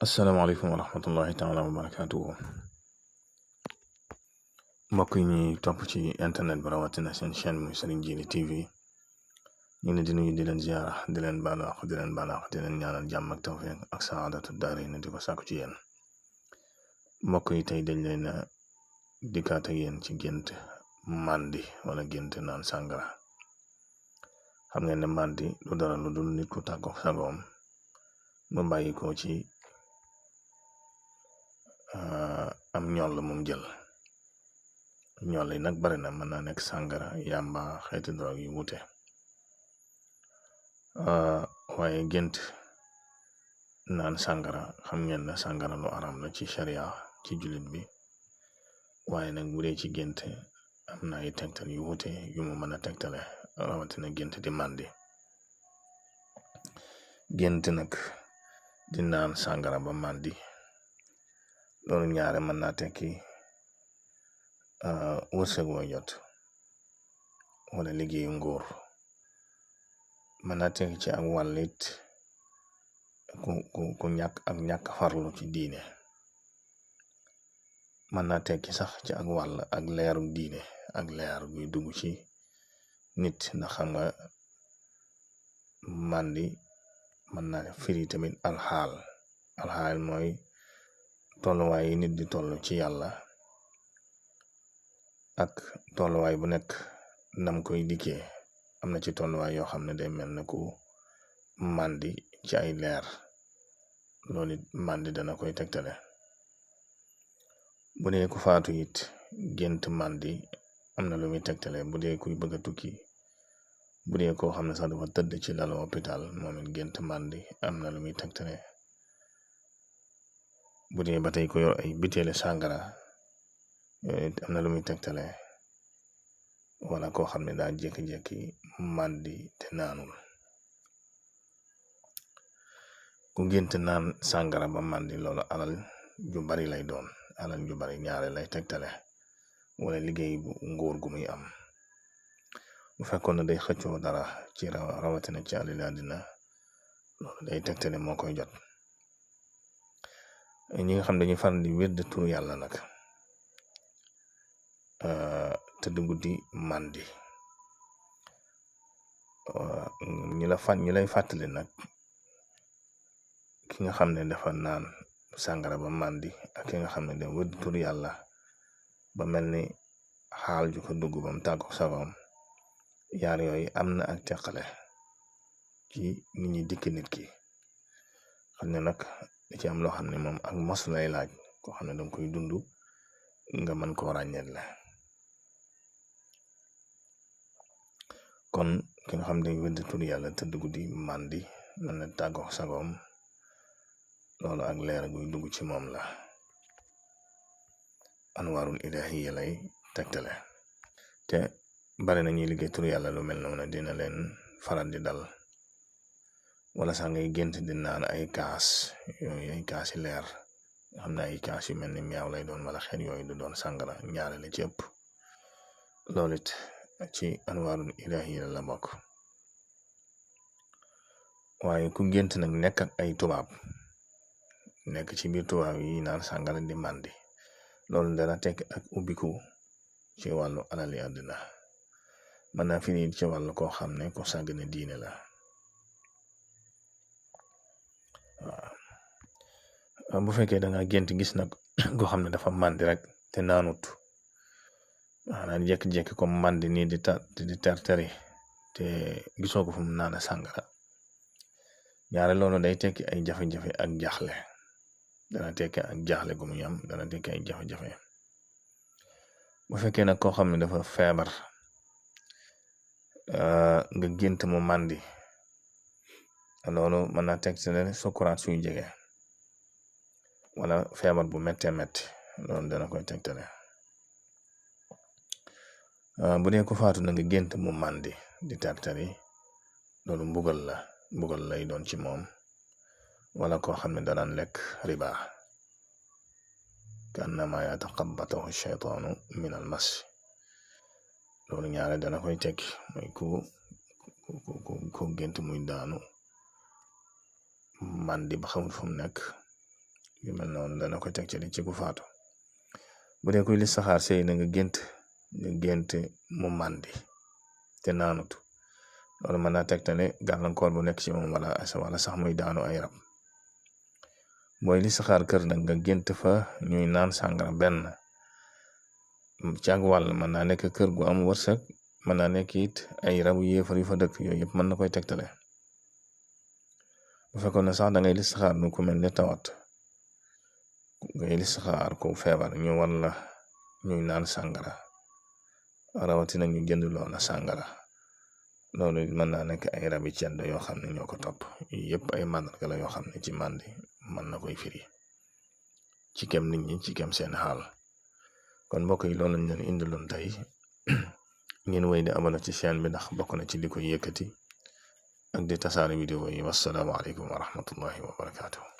asalaamaaleykum wa rahmatullahi taala wa barakaatuhu mbokk yi ñuy topp ci internet bi rawatina seen chaîne muy Serigne Djily TV ñu ngi leen di nuyu di leen ziara di leen baalu àq di leen ñaanal jàmm ak tawfiq ak saadatu daarayni di ko sàkku ci yéen mbokk yi tey dañ leen a dikkaat ak yéen ci gént màndi wala gént naan sàngara. xam ngeen ne màndi lu dara lu dul nit ku tàggoog sagoom mu bàyyi ko ci am ñoll moom jël ñoll yi nag bari na, mën naa nekk sàngara, yàmba, xeeti drogue yu wute. waaye gént naan sàngara xam ngeen ne sàngara lu aram la ci sharia ci jullit bi, waaye nag bu dee ci gént am na ay tegtal yu wute yu mu mën a tegtale rawatina gént di màndi. gént nag di naan sàngara ba màndi loolu ñaare mën naa tekki wërsëg woo jot wala liggéeyu nguur, mën naa tekki ci ak wàllit ku ñàkk farlu ci diine, mën naa tekki sax ci ak wàll ak leeru diine ak leer guy dugg ci nit, ndax xam nga màndi mën naa firi tamit alxaal mooy tolluwaay yi nit di toll ci yàlla ak tolluwaay bu nekk nam koy dikkee. am na ci tolluwaay yoo xam ne day mel ne ku màndi ci ay leer, loolu it màndi dana koy tegtale. bu dee ku faatu it gént màndi am na lu muy tegtale. bu dee kuy bëgg a tukki, bu dee koo xam ne sax dafa tëdd ci lalu hôpital, moom it gént màndi am na lu muy tegtale. bu dee ba tey ko yor ay biteele sàngara, yooyu am na lu muy tegtale, wala koo xam ne daa jékki-jékki màndi te naanul. ku gént naan sàngara ba màndi loolu alal ju bari lay doon, alal ju bari ñaare lay tegtale, wala liggéey bu nguur gu muy am. bu fekkoon ne day xëccoo dara ci rawatina ci àlli àddina, loolu day tegtale moo koy jot. ñi nga xam dañuy faral di wér turu yàlla nag tëdd guddi màndi, ñi lay fàttali nag ki nga xam ne dafa naan sàngara ba màndi ak ki nga xam ne da wér turu yàlla ba mel ni xaal ju ko dugg bam tàggu sagoom. yaar yooyu am na ak teqale ci nit ñi dikk nit ki. xam ne nag da ci am loo xam ne moom ak mos lay laaj, koo xam ne danga koy dund nga mën koo ràññeel la. kon ki nga xam ne wedd tur yàlla tëdd guddi màndi mën na tàggoo sagoom, loolu ak leer guy dugg ci moom la. anwaarul ilaahiya lay tegtale. te bari na ñuy liggéey tur yàlla lu mel noonu dina leen faral di dal, wala sax ngay gént di naan ay kaas yooyu, ay kaas yi leer, xam ne ay kaas yu mel ni meew lay doon, wala xeet yooyu du doon sàngara, ñaare la ci ëpp. loolu it ci anwaarul ilaahiya la bokk. waaye ku gént nag nekk ak ay tubaab, nekk ci biir tubaab yi naan sàngara di màndi, loolu dana tekk ak ubbiku ci wàllu alali àddina. mën naa firi ci wàllu koo xam ne ko sàggane diine la. waaw bu fekkee da nga gént gis nag koo xam ne dafa màndi rek te naanut, maanaam jékki-jékki comme màndi nii di terteri te gisoo ko fu mu naan sàngara, ñaare loolu day tekki ay jafe-jafe ak jaaxle. dana tekki ak jaaxle gu muy am, dana tekki ay jafe-jafe. bu fekkee nag koo xam ne dafa feebar nga gént mu màndi, loolu mën naa teg ne sukuraat suy jege, wala feebar bu méttee métti, loolu dana koy tegtale. bu dee ko faatu na nga gént mu màndi di terteri, loolu mbugal lay doon ci moom, wala koo xam ne danaan lekk riba, ka annama yataqabbatahu shaytaanu min al mas. loolu ñaare dana koy tekki mooy ku gént muy daanu màndi ba xamul fu mu nekk, yu mel noonu dana koy tegtale ci ku faatu. bu dee kuy listixaar sëy na nga gént mu màndi te naanut, loolu mën naa tegtale gàllankoor bu nekk ci moom wala sax muy daanu ay rab. booy listixaar kër nag nga gént fa ñuy naan sàngara benn ci ak wàll, mën naa nekk kër gu am wërsëg, mën naa nekk it ay rabu yéefar yu fa dëkk, yooyu yëpp mën na koy tegtale. bu fekkoon ne sax da ngay listixaar nu ku mel ne tawat, ngay listixaar ku feebar ñu war la ñuy naan sàngara, rawatina ñu jënd loola sàngara, loolu mën naa nekk ay rabi cedd yoo xam ne ñoo ko topp. yëpp ay màndarga la yoo xam ne ci màndi mën na koy firi ci kem nit ñi, ci kem seen xaal. kon mbokk yi loolu lañ leen indiloon tey. ngeen wéy di abonné ci chaîne bi ndax bokk na ci li koy yëkkati ak di tasaare vidéo yi. wassalaamu aleykum wa rahmatullahi wa barakaatuh.